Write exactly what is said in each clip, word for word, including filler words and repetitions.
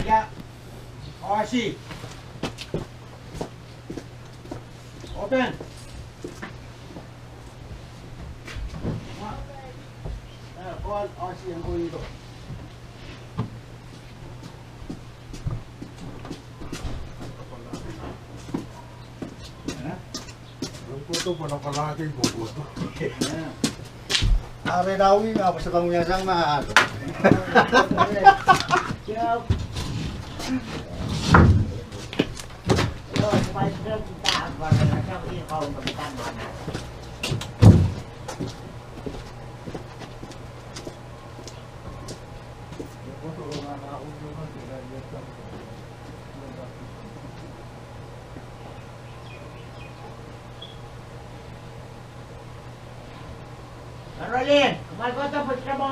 Ia, Osi. Open. Eh, call Osi en koito. Eh? Koto pala pala ke koto. Are dawi ma apa sedang menyasang ma. Caroline, kemwal kohdo pwe sramo.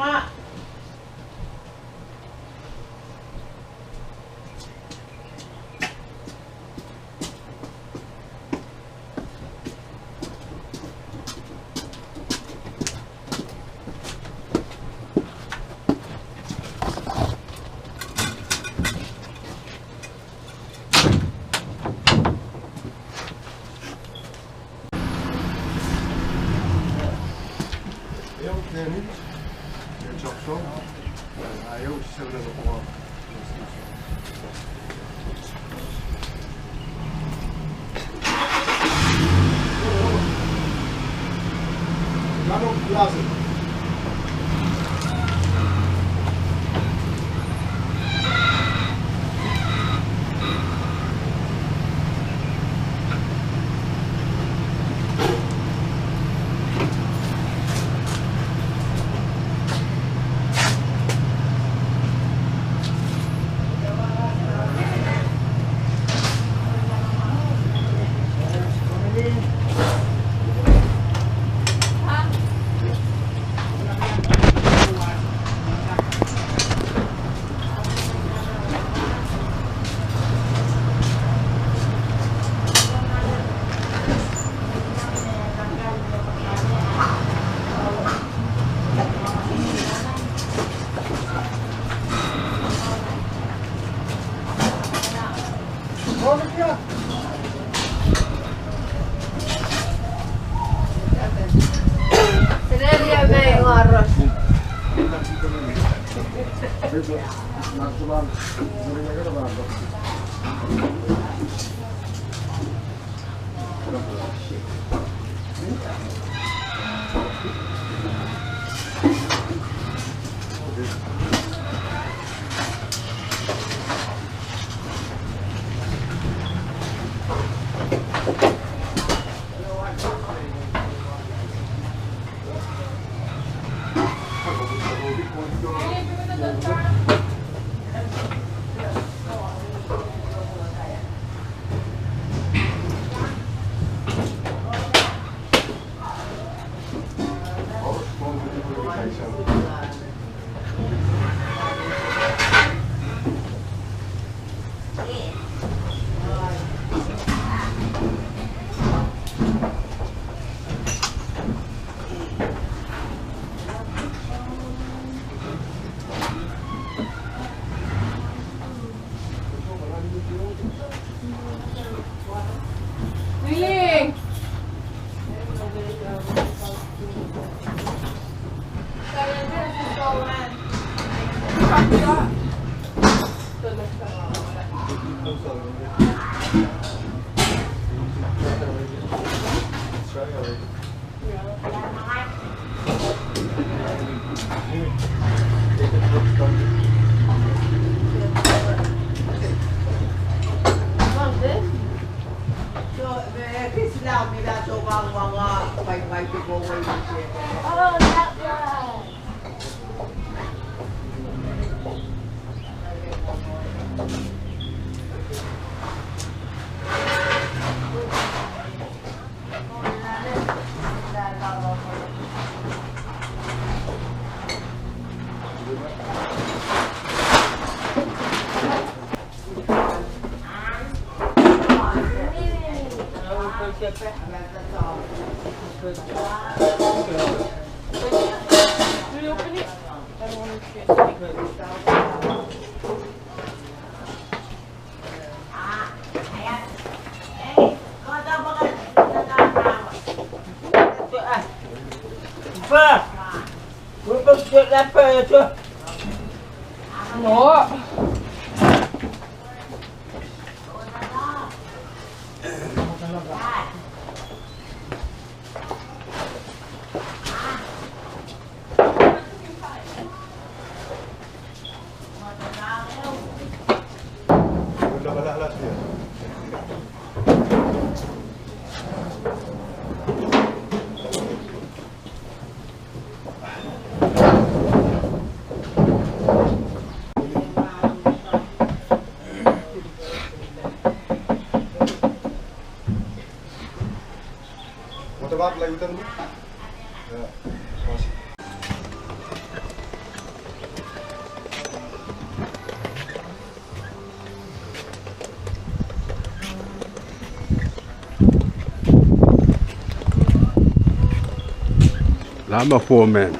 Lama foreman.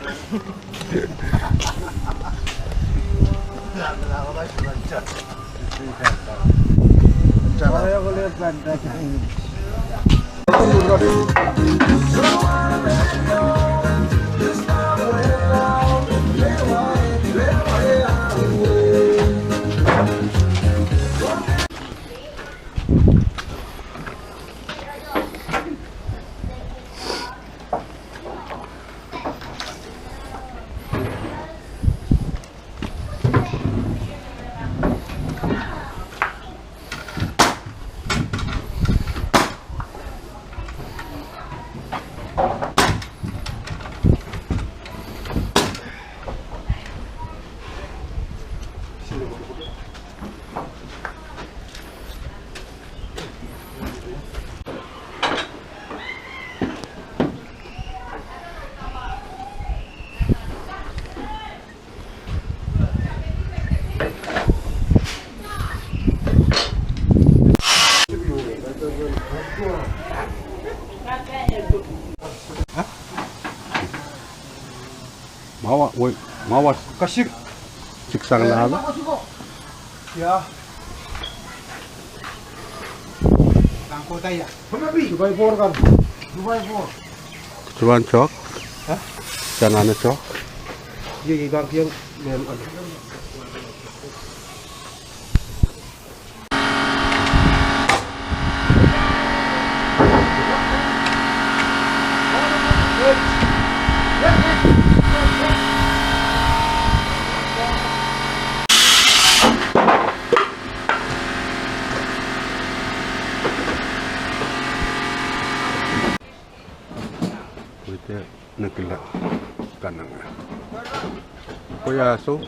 Mwawa, wei, mwawa. Kasik. Siksang lala. Ya. Tang kota ya. Dubai four kan. Dubai four. Dubai chalk. Hah? Tanana chalk. Ye, ye, bang kiang, mem, ano. Wete nekila kanenga. Koya so.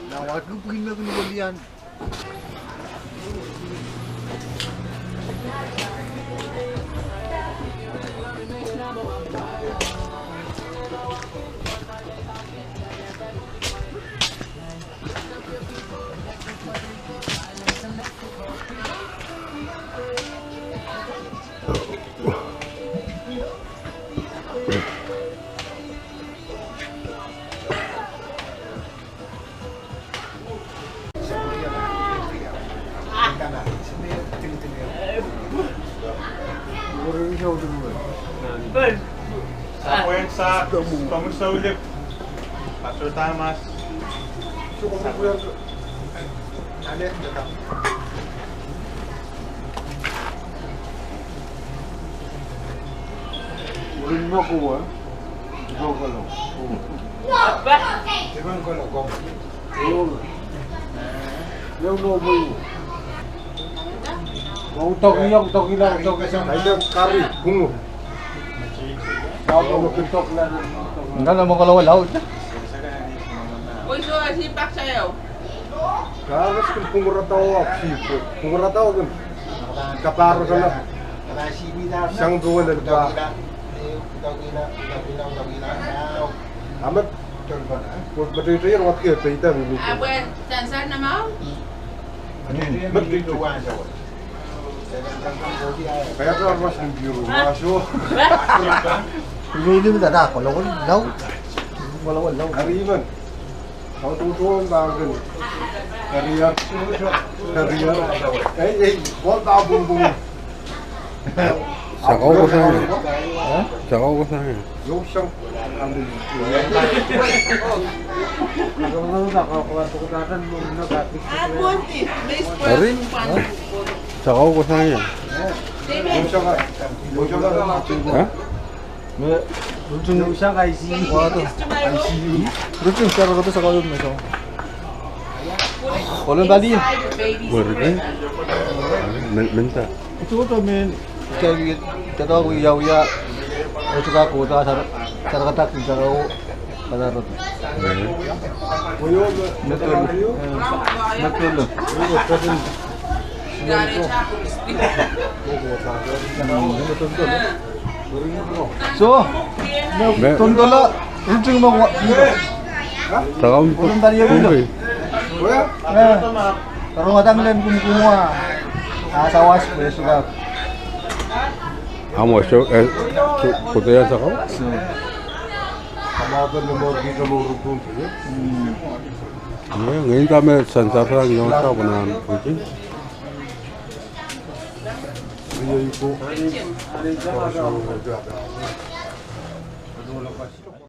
Na watu pwin me kin wolian. Sapwung sa, Thomas Soulip, Pastor Thomas. Rin mako wa, mako lo. Mako lo, mako. Yo, no, mako. Mako toki yang, toki la, toki la. Aida kari, pungur. Mako, mako, toki la, toki la. Nda na mako lo, lau. Oi, so, asi pak sayo. Kahrehda kin pwungurada, si pwungurada kin. Kapahrek akan. Sang duwen en pa. Amet. Pwe meteitei en watke peida mihmi. Awe, sansan namau? Meteitei. Kaya tu armas ni biru, masho. Ini, ini minta dah, kalau lau. Kalau lau. Hari ini. Kau tutuong bangkin. Karier. Karier. Eh, eh, kau tak bumbung. Sakau kosang ia? Eh? Sakau kosang ia? Eri? Sakau kosang ia? Eh? Me, ruting, ruting, sakau, sakau, me so. Olen pali. Weri, eh? Men, men ta. Ito to men, kali, kata ko ia ia, ito ka ko ta sar, sar kata ki sar o, kata ro. Metul, eh, metul. So, me, me, tondolo, ruting me wa, takam, olon tari ia kumpe. Eh, rong atang len kumkumwa, a sawas pe suka. Amo so, eh, so, kote ia sakau? So. Ia, ngehi nda me sansar sang iong sa pwe nan ruting.